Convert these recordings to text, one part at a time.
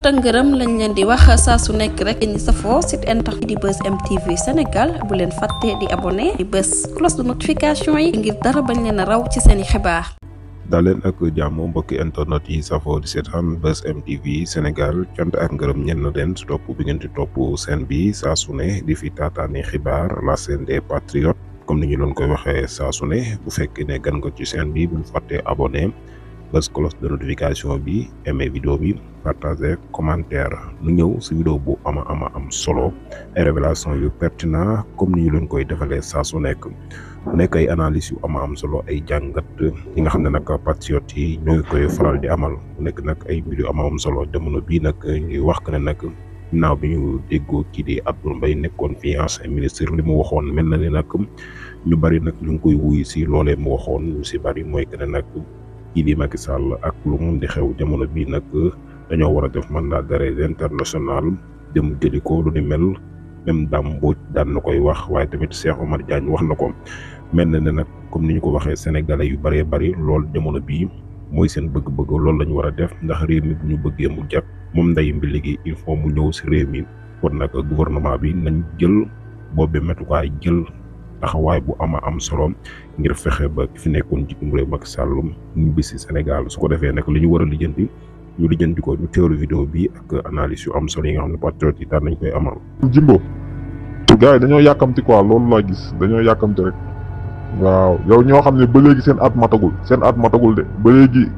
tëngërëm lañ leen di wax saa su nekk rek ñi safoo site internet di Buzz M TV Sénégal bu leen fàtte di abonné di bës cloche de notification yi ngir dara bañ leen a raw ci seeni xibaar. daleen ak jàmm mbokki internet yi safoo di seetaan Buzz M TV Sénégal cant ak ngërëm ñenn leen si topp bi ngeen di topp seen bi saa su ne di fi taataani xibaar la chaîne des patriotes comme ni ñu doon koy waxee saa su ne bu fekkee ne gan nga ci seen bi bu fàtte abonné bës cloche de notification bi aimé vidéo bi partager commentaire nu ñëw si vidéo bu ama am solo ay révélation yu pertinent comme ni ñu leen koy defalee saa su nekk mu nekk ay analyse yu am solo ay jàngat yi nga xam ne nag patriotes yi ñoo koy faral di amal mu nekk nag ay mbir yu am solo jamono bii nag ñuy wax que ne nag ginnaaw bi ñu déggoo kii di Abdoul Mbaye nekkoon fi ancien ministre li mu waxoon mel na ne nag ñu bari nag ñu ngi koy wuyu si loolee mu waxoon ñu si bari mooy que ne nag kii di Macky Sall ak lu mun di xew jamono bii nag dañoo war a def mandat d'arrêt international dem jëli ko lu ni mel même Dame Mbodj daan na koy wax waaye tamit Cheikh Omar Diagne wax na ko mel na ne nag comme ni ñu ko waxee sénégalais yu bëree bëri loolu jamono bii mooy seen bëgg-bëgg loolu la ñu war a def ndax réew mi bu ñu bëggee mu jag moom nday mbi léegi il faut mu ñëw si réew mi kon nag gouvernement bi nañ jël boobu metukaay jël taxawaay bu am solo ngir fexe ba fi nekkoon jiitum réew Macky Sall ñu bisi Sénégal su ko defee nag li ñu war a lijjanti ñu lijjanti ko ñu teewlu vidéo bi ak analyse yu am solo yi nga xam ne patriote yi daan nañ koy amal. Jimbo gars yi dañoo yàkkamti quoi loolu laa gis dañoo yàkkamti rek waaw yow ñoo xam ne ba léegi seen at matagul de ba léegi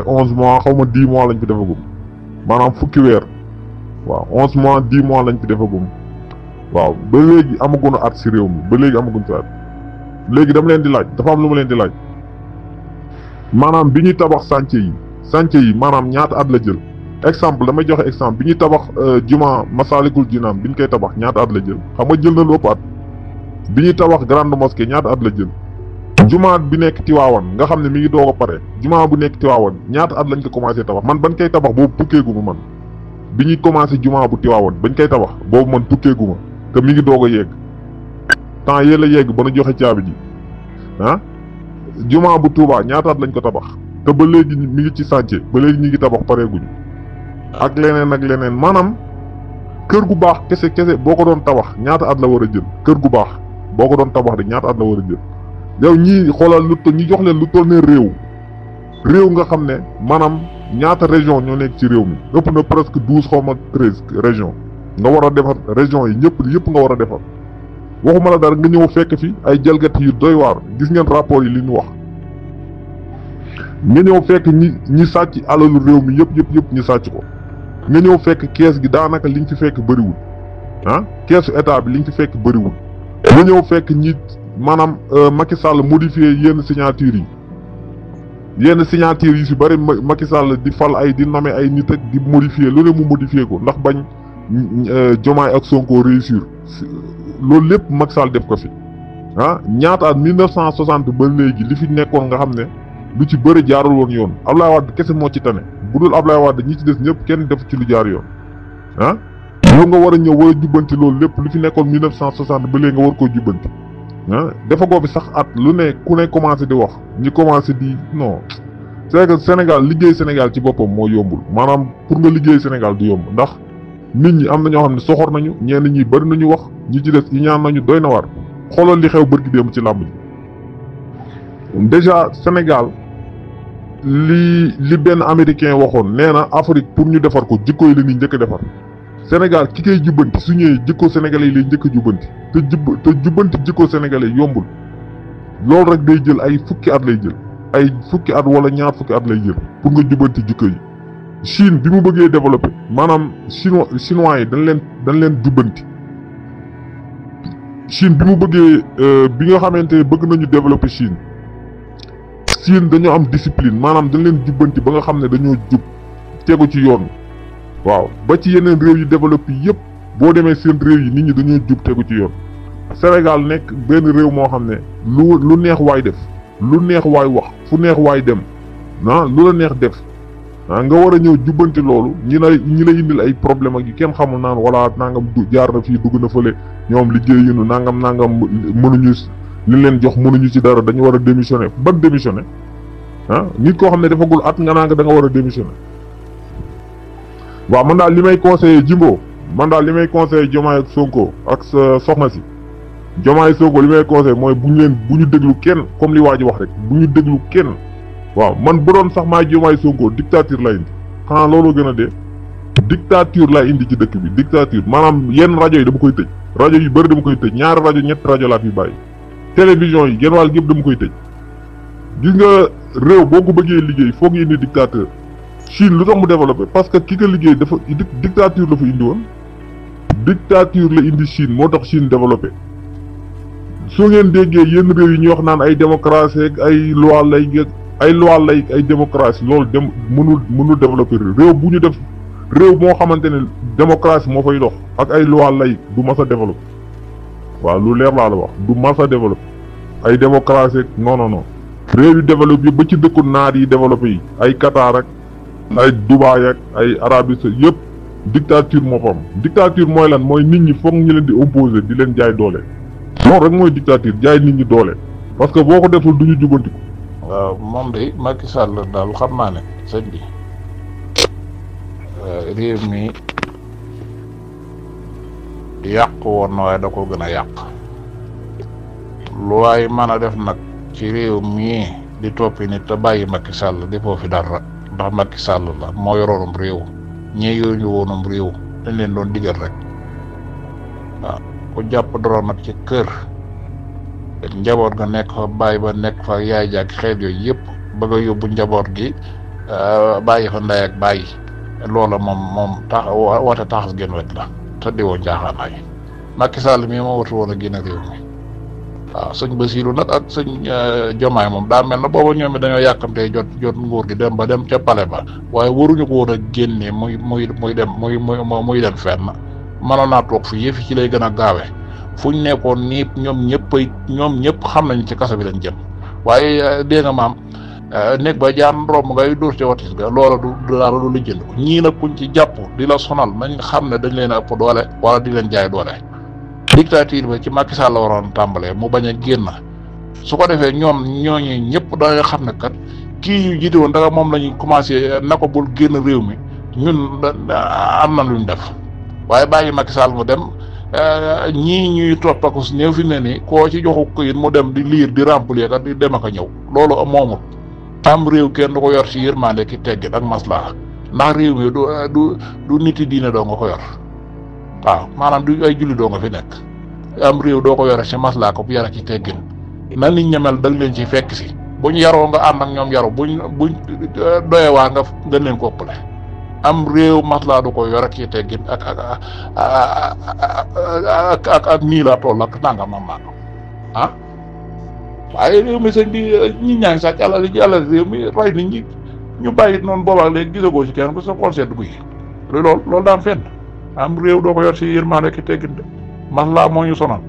11 mois xaw ma 10 mois lañ fi defagum maanaam fukki weer waaw 11 mois 10 mois lañ fi defagum waaw ba léegi amaguñu at si réew mi ba léegi amaguñu fi at léegi dama leen di laaj dafa am lu ma leen di laaj maanaam bi ñuy tabax chantier yi maanaam ñaata at la jël exemple damay joxe exemple bi ñuy tabax juma Masalikul Jinaan bi ñu koy tabax ñaata at la jël xam nga jël na lu ëpp at bi ñuy tabax grande mosquée ñaata at la jël juma bi nekk Tiwaawan nga xam ne mi ngi doog a pare juma bu nekk Tiwaawan ñaata at lañ ko commencé tabax man bañ koy tabax boobu tukkeegu ma man bi ñuy commencé juma bu Tiwaawan bañ koy tabax boobu man tukkeegu ma te mi ngi doog a yegg temps yee la yegg ba nu joxe caabi ji ah juma bu Touba ñaata at lañ ko tabax te ba léegi mi ngi ci chantier ba léegi ñu ngi tabax pareeguñu ak leneen maanaam kër gu baax kese boo ko doon tabax ñaata at la war a jël kër gu baax boo ko doon tabax de ñaata at la war a jël yow ñii xoolal ñi jox leen lu toll ne réew nga xam ne maanaam ñaata région ñoo nekk ci réew mi ëpp na presque 12 xaw ma 13 région nga war a defar région yi yëpp nga war a defar waxuma la dara nga ñëw fekk fi ay jalgati yu doy waar gis ngeen rapport yi li ñu wax nga ñëw fekk ñi sàcc alalu réew mi yëpp ñu sàcc ko nga ñëw fekk kees gi daanaka liñ fi fekk bëriwul ah keesu état bi liñ fi fekk bëriwul nga ñëw fekk ñi maanaam Macky Sall modifié yenn signature yi si bëri Macky Sall di fal ay di nommer ay nit ak di modifié lu ne mu modifié ko ndax bañ Diomaye ak Sonko réussir loolu lépp Macky Sall def ko fi ah ñaata at 1960 ba léegi li fi nekkoon nga xam ne lu ci bëri jaarul woon yoon Abdoulaye Wade kese moo ci tane bu dul Abdoulaye Wade ñi ci des ñëpp kenn def ci lu jaar yoon ah yow nga war a ñëw war a jubbanti loolu lépp lu fi nekkoon 1960 ba léegi nga war koo jubbanti ah dafa goo fi sax at lu ne ku ne commencé di wax ñi commencé di non c'est que Sénégal liggéey Sénégal ci boppam moo yombul maanaam pour nga liggéey Sénégal du yomb ndax nit ñi am na ñoo xam ne soxor nañu ñenn ñi bëri nañu wax ñi ci des yi ñaan nañu doy na war xoolal li xew bërki démb ci làmb ji déjà Sénégal li benn américain waxoon nee na Afrique pour ñu defar ko jikko yi la ñuy njëkk a defar Sénégal ki koy jubbanti su ñëwee jikko sénégalais yi lay njëkk a jubbanti te jubbanti jikko sénégalais yombul loolu rek day jël ay fukki at lay jël ay fukki at wala ñaar fukki at lay jël pour nga jubbanti jikko yi Chine bi mu bëggee développé maanaam chinois yi dañ leen jubbanti Chine bi mu bëggee bi nga xamante ne bëgg nañu développé Chine dañoo am discipline maanaam dañ leen jubbanti ba nga xam ne dañoo jub tegu ci yoon waaw ba ci yeneen réew yi développé yëpp boo demee seen réew yi nit ñi dañoo jub tegu ci yoon Sénégal nekk benn réew moo xam ne lu neex waay def lu neex waay wax fu neex waay dem ah lu la neex def ah nga war a ñëw jubbanti loolu ñi lay indil ay problème ak yi kenn xamul naan wala nangam jaar na fii dugg na fële ñoom liggéeyuñu nangam mënuñu li leen jox mënuñu ci dara dañu war a démissionner ban démissionner ah nit koo xam ne defagul at nga naa nga da nga war a démissionner waaw man daal li may conseillé Jimbo man daal li may conseillé Diomaye ak Sonko ak sa soxna si Diomaye Sonko li may conseillé mooy bu ñu déglu kenn comme li waa ji wax rek bu ñu déglu kenn waaw man bu doon sax maay Diomaye Sonko dictature lay indi xanaa loolu gën a dee dictature lay indi ci dëkk bi dictature maanaam yenn rajo yi dama koy tëj rajo yu bëri dama koy tëj ñaari rajo ñetti rajo laa fi bàyyi télévision yi genn wàll gépp dama koy tëj gis nga réew boo ko bëggee liggéey foog indi dictateur Chine lu tax mu développé parce que ki ko liggéey dafa dictature la fa indi woon dictature la indi Chine moo tax Chine développé soo ngeen déggee yenn réew yi ñuy wax naan ay démocratie ak ay loi laïque ay démocratie loolu mënul développé réew bu ñu def réew moo xamante ne démocratie moo fay dox ak ay loi laïque du mas a développé waaw lu leer laa la wax du mas a développé ay démocratie non réew yi développé yi ba ci dëkku naar yi développé yi ay Qatar ak ay Dubaï ak ay Arabie Saoudite yëpp dictature moo fa am dictature mooy lan mooy nit ñi foog ñu leen di opposer di leen jaay doole loolu rek mooy dictature jaay nit ñi doole parce que boo ko deful du ñu jubantiku. waaw moom de Macky Sall daal xam naa ne sëñ bi réew mi yàq woon na waaye da ko gën a yàq lu waay mën a def nag ci réew mii di toppi nit te bàyyi Macky Sall defoo fi dara ndax Macky Sall la moo yoroonum réew ñii yooyu woonum réew dañ leen doon digal rek waaw ku jàpp doroon nag ci kër njaboot ga nekk fa bàyyi ba nekk fa yaay jàkk xeet yooyu yëpp bëgg a yóbbu njaboot gi bàyyi fa ndey ak bàyyi loola moom tax woote taxas génn wet la te di woon jaaxaanaay Macky Sall mii moo watu woon a génn réew mi waaw sëñ Bassirou nag ak sëñ Diomaye moom daa mel na booba ñoom it dañoo yàkkamtee jot nguur gi dem ca palais ba waaye waruñu ko woon a génnee muy dem fenn mënoon naa toog fi yëfi ci lay gën a gaawee fu ñu nekkoon nii ñoom ñëpp xam nañ ci kaso bi lañ jëm waaye dégg nga maam nekk ba jaan romb ngay dóor ci watis ga loola du dara lu lijjanti ko ñii nag kuñ ci jàpp di la sonal nañ xam ne dañ leen a ëpp doole wala di leen jaay doole dictature ba ci Macky Sall la waroon tàmbalee mu bañ a génn su ko defee ñooñu ñëpp da nga xam ne kat kii ñu jiite woon danga moom la ñuy commencé na ko bul génn réew mi ñun am na luñ def waaye bàyyi Macky Sall mu dem ñii ñuy toppaku su néew fi ne nii koo ci joxu këyit mu dem di liir di remplir kat di dem ak a ñëw loolu moomut am réew kenn du ko yor ci yërmande ki teggin ak maslaa ndax réew mi du niti diine doo nga ko yor waaw maanaam du ay julli doo nga fi nekk am réew doo ko yore ci maslaa ko bu yara ci teggin na nit ñemel da leen ci fekk si buñ yaroo nga ànd ak ñoom yaru buñ doyewaa nga gën leen ko ëppale am réew maslaa du ko yore ci teggin ak nii laa toll ak nangam ah waaye réew mi sëñ bi ñi ñaa ngi sàcc alal réew mi ray nit ñi ñu bàyyi noonu boobaak léegi gisagoo ci kenn ku sa xool sedd guy loolu daam fenn am réew doo ko yor ci yërmande ki teggin de maslaa moo ñu sonal